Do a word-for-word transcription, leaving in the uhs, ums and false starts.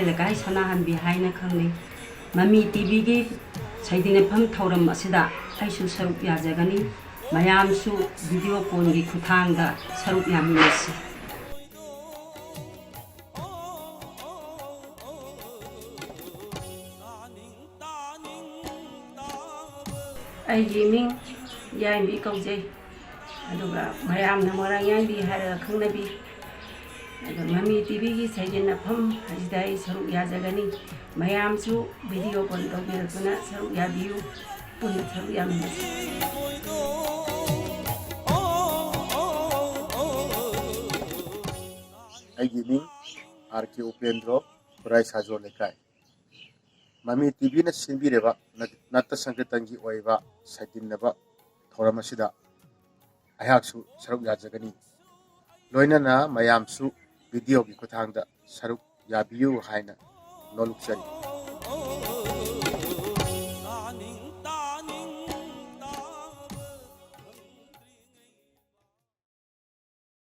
ꯂꯩꯀꯥꯏ ꯁꯅꯥꯍꯟꯕꯤ ꯍꯥꯏꯅ ꯈꯪꯅꯩ꯫ ꯃꯃꯤ ꯇꯤꯚꯤꯒꯤ ꯁꯩꯗꯤꯟꯅꯐꯝ ꯊꯧꯔꯝ ꯑꯁꯤꯗ ꯑꯩꯁꯨ ꯁꯔꯨꯛ ꯌꯥꯖꯒꯅꯤ꯫ ꯃꯌꯥꯝꯁꯨ ꯚꯤꯗꯤꯑꯣ ꯀꯣꯟꯒꯤ ꯈꯨꯠꯊꯥꯡꯗ ꯁꯔꯨꯛ ꯌꯥꯃꯤꯟꯅꯁꯤ꯫ ꯑꯩꯒꯤ ꯃꯤꯡ ꯌꯥꯏꯝꯕꯤ ꯀꯧꯖꯩ꯫ ꯑꯗꯨꯒ ꯃꯌꯥꯝꯅ ꯃꯣꯏꯔꯥꯡ ꯌꯥꯏꯝꯕꯤ ꯍꯥꯏꯔꯒ ꯈꯪꯅꯕꯤ꯫ ꯑꯗꯣ ꯃꯃꯤ ꯇꯤꯚꯤꯒꯤ ꯁꯩꯗꯤꯟꯅꯐꯝ ꯑꯁꯤꯗ ꯑꯩ ꯁꯔꯨꯛ ꯌꯥꯖꯒꯅꯤ꯫ ꯃꯌꯥꯝꯁꯨ ꯚꯤꯗꯤꯑꯣ ꯀꯣꯜ ꯇꯧꯕꯤꯔꯛꯇꯨꯅ ꯁꯔꯨꯛ ꯌꯥꯕꯤꯌꯨ꯫ ꯄꯨꯟꯅ ꯁꯔꯨꯛ ꯌꯥꯃꯤꯟꯅꯁꯤ꯫ ꯑꯩꯒꯤ ꯃꯤꯡ ꯑꯥꯔ ꯀꯦ ꯎꯄꯦꯟꯗ꯭ꯔꯣ, ꯈꯨꯔꯥꯏ ꯁꯥꯖꯣ ꯂꯩꯀꯥꯏ꯫ ꯃꯃꯤ ꯇꯤꯚꯤꯅ ꯁꯤꯟꯕꯤꯔꯤꯕ ꯅꯠ-, ꯅꯥꯇ꯭ꯌ ꯁꯪꯀꯤꯔꯇꯟꯒꯤ ꯑꯣꯏꯕ ꯁꯩꯗꯤꯟꯅꯕ ꯊꯧꯔꯝ ꯑꯁꯤꯗ ꯑꯩꯍꯥꯛꯁꯨ ꯁꯔꯨꯛ ꯌꯥꯖꯒꯅꯤ꯫ ꯂꯣꯏꯅꯅ ꯃꯌꯥꯝꯁꯨ ꯚꯤꯗꯤꯑꯣꯒꯤ ꯈꯨꯠꯊꯥꯡꯗ ꯁꯔꯨꯛ ꯌꯥꯕꯤꯌꯨ ꯍꯥꯏꯅ ꯅꯣꯂꯨꯛꯆꯔꯤ꯫